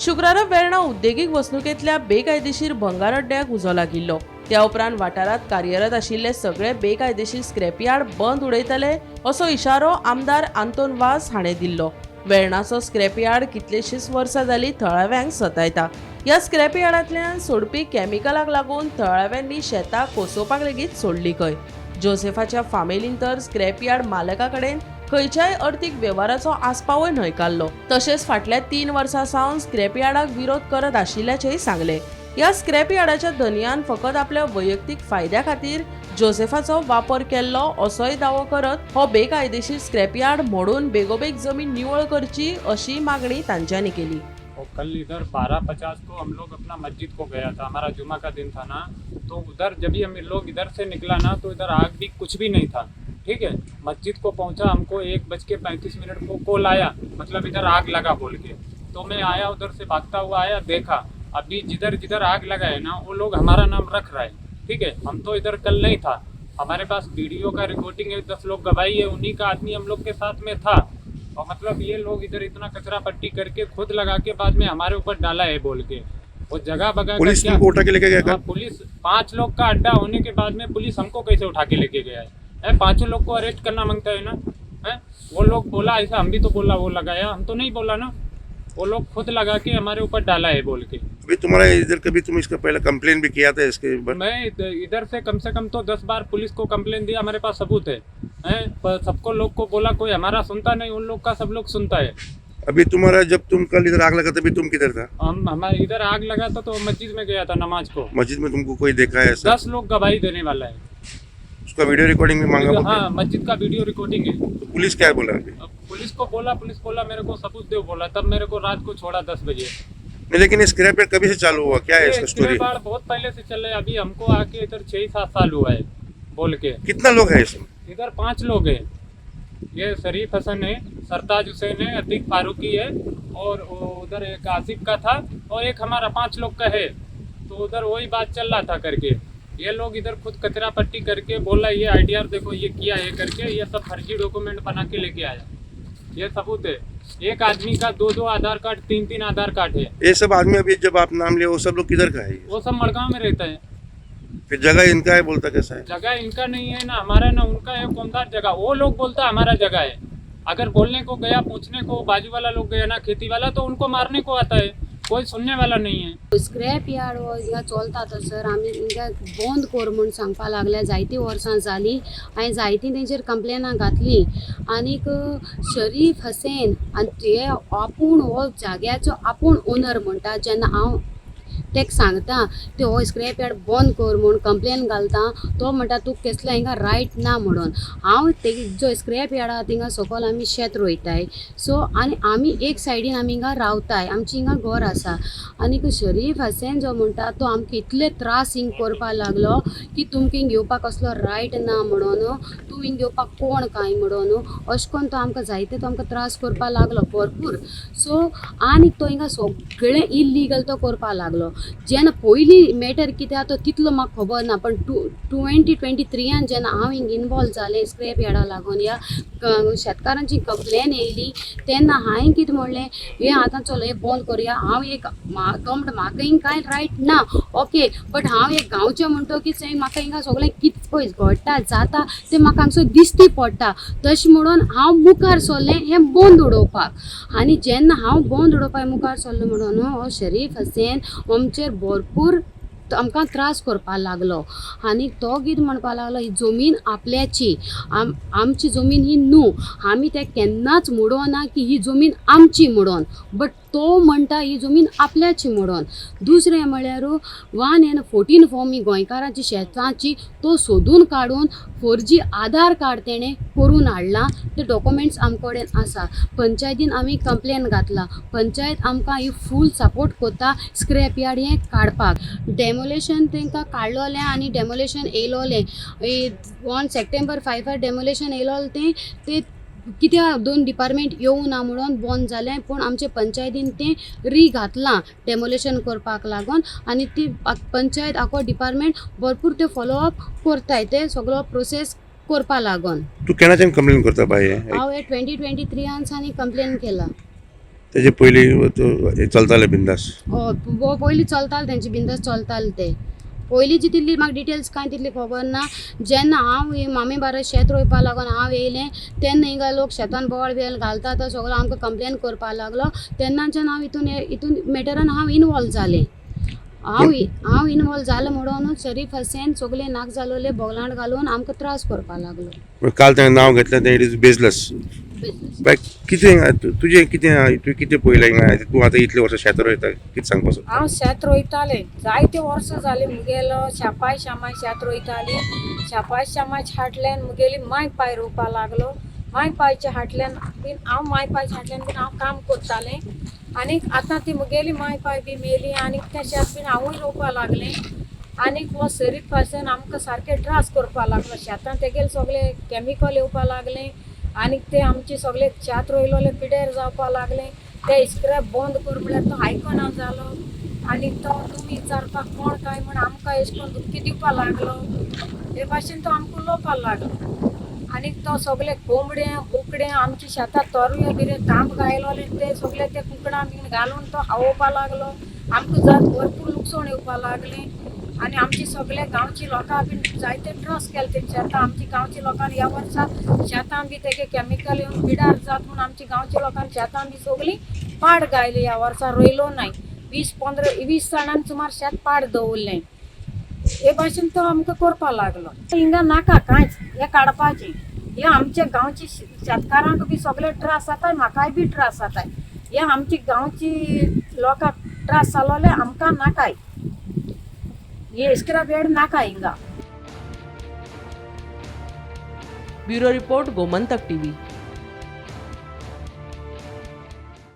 शुक्रारा वेर्णा उद्देगीक वसणुकेंतल्या बेकायदेशीर भंगार अड्ड्याक उजो लागिल्लो. त्या उपरांत वाठारांत कार्यरत आशिल्ले सगळे बेकायदेशीर स्क्रॅपयार्ड बंद उडयतले असो इशारो आमदार आंतोन वास हाणें दिल्लो. वेर्णाचो स्क्रॅपयार्ड कितलेशींच वर्सां जालीं थळाव्यांक सतायता. ह्या स्क्रॅपयार्डांतल्यान सोडपी कॅमिकलाक लागून थळाव्यांनी शेतां कोसोवपाक लेगीत सोडली खंय. जोसेफाच्या फामिलीन तर स्क्रॅपयार्ड मालका कडेन खंयच्याय अर्थीक वेव्हाराचो आस्पावय न्हयकारलो. तशेंच फाटल्या 3 वर्सां सावन स्क्रॅपयार्डाक विरोध करत आशिल्ल्याचेंय सांगलें. ह्या स्क्रॅपयार्डाच्या धनयान फकत आपल्या वैयक्तीक फायद्या खातीर जोसेफाचो वापर केल्लो असोय दावो करत हो बेकायदेशीर स्क्रॅपयार्ड मोडून बेगोबेग जमीन निवळ करची अशी मागणी तांच्यांनी केली. और कल इधर 12:50 को हम लोग अपना मस्जिद को गया था, हमारा जुमा का दिन था ना, तो उधर जब भी हम लोग इधर से निकला ना तो इधर आग भी कुछ भी नहीं था, ठीक है। मस्जिद को पहुंचा, हमको 1:35 को कॉल आया, मतलब इधर आग लगा बोल के। तो मैं आया, उधर से भागता हुआ आया, देखा अभी जिधर जिधर आग लगा है ना वो लोग हमारा नाम रख रहा है, ठीक है। हम तो इधर कल नहीं था, हमारे पास वीडियो का रिकॉर्डिंग है, 10 लोग गवाही है, उन्हीं का आदमी हम लोग के साथ में था। और मतलब ये लोग इधर इतना कचरा पट्टी करके खुद लगा के बाद में हमारे ऊपर डाला है बोल के। वो जगह बगा पुलिस तुमको उठा के लेके गया हाँ, क्या? पुलिस 5 लोग का अड्डा होने के बाद में पुलिस हमको कैसे उठा के लेके गया है? है 5 लोग को अरेस्ट करना मांगता है ना। है वो लोग बोला ऐसा, हम भी तो बोला वो लगाया, हम तो नहीं बोला ना, वो लोग खुद लगा के हमारे ऊपर डाला है बोल के। अभी तुम्हारा इधर कभी तुम इसका पहले कंप्लेन भी किया था इसके ऊपर? मैं इधर से कम तो 10 बार पुलिस को कंप्लेन दिया, हमारे पास सबूत है, हैं पर सबको लोग को बोला, कोई हमारा सुनता नहीं, उन लोग का सब लोग सुनता है। अभी तुम्हारा जब तुम कल इधर आग लगा तभी तुम किधर था? हम हमारे इधर आग लगा था तो मस्जिद में गया था नमाज को। मस्जिद में तुमको कोई देखा है ऐसा? 10 लोग गवाही देने वाला है। उसका वीडियो रिकॉर्डिंग भी मांगा बोलते? हाँ, मस्जिद का वीडियो रिकॉर्डिंग है। तो पुलिस क्या बोला अभी? अब पुलिस को बोला, पुलिस बोला मेरे को सबूत दो बोला, तब मेरे को रात को छोड़ा 10 बजे। नहीं, लेकिन ये स्क्रैप यार्ड कभी से चालू हुआ, क्या है ये इसका स्टोरी? स्क्रैप यार्ड बहुत पहले से चल रहा है, अभी हमको आके इधर 6-7 साल हुआ है बोल के। कितना लोग है इसमें? इधर 5 लोग हैं। ये शरीफ हसन है, सरताज हुसैन है, अतीक फारूकी है और वो उधर एक आसिफ का था और एक हमारा, 5 लोग का है। तो उधर वही बात चल रहा था करके, ये लोग इधर खुद कचरा पट्टी करके बोला ये आईडीआर देखो ये किया ये करके, ये सब फर्जी डॉक्यूमेंट बना के लेके आया। ये सबूत है। एक आदमी का 2-2 आधार कार्ड, 3-3 आधार कार्ड है। ये सब आदमी अभी जब आप नाम लिए वो सब लोग किधर का है ये? वो सब मड़गांव में रहता है। फिर जगह इनका है बोलता कैसा है? जगह इनका नहीं है ना हमारा ना उनका है, कौनदार जगह। वो लोग बोलता है हमारा जगह है। अगर बोलने को गया, पूछने को बाजू वाला लोग गया ना खेती वाला, तो उनको मारने को आता है, कोई सुनने वाला नहीं है। स्क्रॅप यार्ड हो हिंगा चलता थंयसर आमी हिंगा बंद कर म्हूण सांगपा लागल्या. जायतीं वर्सां जालीं, हांवें जायतीं तेंचेर कंप्लेनां घातलीं. आनीक शरीफ हसेन आनी हे आपूण हो जाग्याचो आपूण ओनर म्हणटा. जेन्ना हांव तेका सांगता ते हो स्क्रॅप यार्ड बंद कर म्हूण कंप्लेन घालता, तो म्हणटा तुका केसलो हिंगा रायट ना म्हणून. हांव ते जो स्क्रॅप यार्ड आहा थिंगा सकयल आमी शेत रोयताय. सो आनी आमी एक सायडीन आमी हिंगा रावताय, आमची हिंगा घर आसा. आनीक शरीफ हसेन जो म्हणटा तो आमकां इतले त्रास हिंग करपाक लागलो की तुमकां हिंग येवपाक कसलो रायट ना म्हणून, तूं हिंग येवपाक कोण काय म्हणून, अशें करून तो आमकां जायते तो आमकां त्रास करपाक लागलो भरपूर. सो आनीक तो हिंगा सगळें इल्लीगल तो करपाक लागलो. जेन्ना पयलीं मॅटर कितें आहा तो तितलो म्हाका खबर ना, पण 2023 जेन्ना हांव हिंग इनवॉल्व जालें स्क्रॅप यार्डा लागून ह्या शेतकारांची कंप्लेन येयली, तेन्ना हांवें कितें म्हणलें, हें आतां चल हें बंद करुया. हांव एक तो म्हणटा म्हाका हिंग कांय रायट ना, ओके, बट हांव एक गांवचें म्हणटकीच म्हाका हिंगा सगळें कितें पळय घडटा जाता तें म्हाका हांगसर दिश्टी पडटा. तशें म्हणून हांव मुखार सरलें हें बंद उडोवपाक. आनी जेन्ना हांव बंद उडोवपाक मुखार सरलें म्हणून हो शरीफ हसेन आमचेर भरपूर आमकां त्रास करपाक लागलो. आनी तो कितें म्हणपाक लागलो, ही जमीन आपल्याची, आमची जमीन ही न्हू, आमी ते केन्नाच म्हणोना की ही जमीन आमची म्हणून, बट तो म्हणटा ही जमीन आपल्याची म्हणून. दुसरें म्हळ्यार 1 and 14 form ही गोंयकारांची शेतांची तो सोदून काडून फॉर्जी आधार कार्ड तेणें करून हाडलां. ते डॉक्युमेंट्स आम कडेन आसा. पंचायतीन आमी कंप्लेन घातला, पंचायत आमकां ही फूल सपोर्ट करता स्क्रॅप यार्ड हें काडपाक. डेमोलेशन तांकां काडलोलें आनी डेमोलेशन येयलोलें ऑन सप्टेंबर 5 डेमोलेशन येयलोलें. तें तें कित्याक 2 डिपार्टमेंट येवं ना म्हणून बंद जालें, पूण आमचे पंचायतीन तें री घातलां डेमोलेशन करपाक लागून. आनी ती पंचायत आखो डिपार्टमेंट भरपूर ते फॉलोअप करताय ते सगळो प्रोसेस करपा लागून. तू केन्नाच्यान कंप्लेन करता बाय? हांव हे 2023 आनी कंप्लेन केला. तेजे पयलीं हे चलताले बिंदास. हय, पयलीं चलताले तेंचे बिंदास चलताले ते. पयलींची तितली म्हाका डिटेल्स कांय तितली खबर ना. जेन्ना हांव मामी बारा शेत रोयपा लागून हांव येयलें तेन्ना हिंगा लोक शेतान बोवाळ बिवाळ घालता तो सगळो आमकां कंप्लेन करपा लागलो. तेन्नाच्यान हांव हितून हितून मॅटरान हांव इनवॉल्व जालें. हांव इनवॉल्व जालें म्हणून शरीफ हसेन सगळे नाक जालोले बोगलांट घालून आमकां त्रास करपा लागलो. काल तेणें नांव घेतलें तें it is baseless. बाय, कितें तुजें कितें तुवें कितें पळयलें हिंगा? तूं आतां इतले वर्सां शेत रोयता, कितें सांगपाक सोदता? हांव शेत रोयतालें जायते वर्सां जालीं. मुगेलो शापाय शामाय शेत रोयताली. शापाय शामाय हाटल्यान मुगेली माय पाय रोवपा लागलो. माय पायच्या हाटल्यान बीन हांव माय पायच्या हाटल्यान बीन हांव काम करतालें. आनीक आतां ती मुगेली माय पाय बी मेली आनीक तें शेत बीन हांवूय रोवपा लागलें. आनीक हो शरीफ पासून आमकां सारकें त्रास करपा लागलो. शेतान तेगेले सगळे कॅमिकल येवपा लागलें आनीक ते आमचे सगळे शेत रोयलोले पिड्यार जावपा लागलें. ते स्क्रॅप बंद कर म्हळ्यार तो आयकना जालो आनी तो तुमी विचारपाक कोण काय म्हण आमकां अशें करून धमकी दिवपा लागलो. हे भाशेन तो आमकां उलोवपा लागलो. आनीक तो सगळे कोंबडे बोकडे आमच्या शेतात तोरवे बिरे तांब घायलोले ते सगळे ते कुकडां बीन घालून तो खावोवपा लागलो. आमकां जात भरपूर लुकसाण येवपा लागलें आनी आमची सगळे गांवची लोकां बीन जायते त्रास केले तेंचे. आतां आमची गांवची लोकांनी ह्या वर्सा शेतां बी तेगे कॅमिकल येवन पिडार जात म्हूण आमची गांवच्या लोकांनी शेतां बी सगळीं पाड गायली. ह्या वर्सा रोयलो नाय. 20-15-20 जाणांनी सुमार शेत पाड दवरलें. हे भाशेन तो आमकां करपा लागलो. हिंगा नाका कांयच हें काडपाचें. हे आमच्या गांवची शेतकारांक बी सगळे त्रास जाताय, म्हाकाय बी त्रास जाताय. हे आमची गांवची लोकांक त्रास जालोले आमकां नाकाय. हे स्क्रॅप यार्ड नाका हिंगा. Bureau report, Gomantak TV.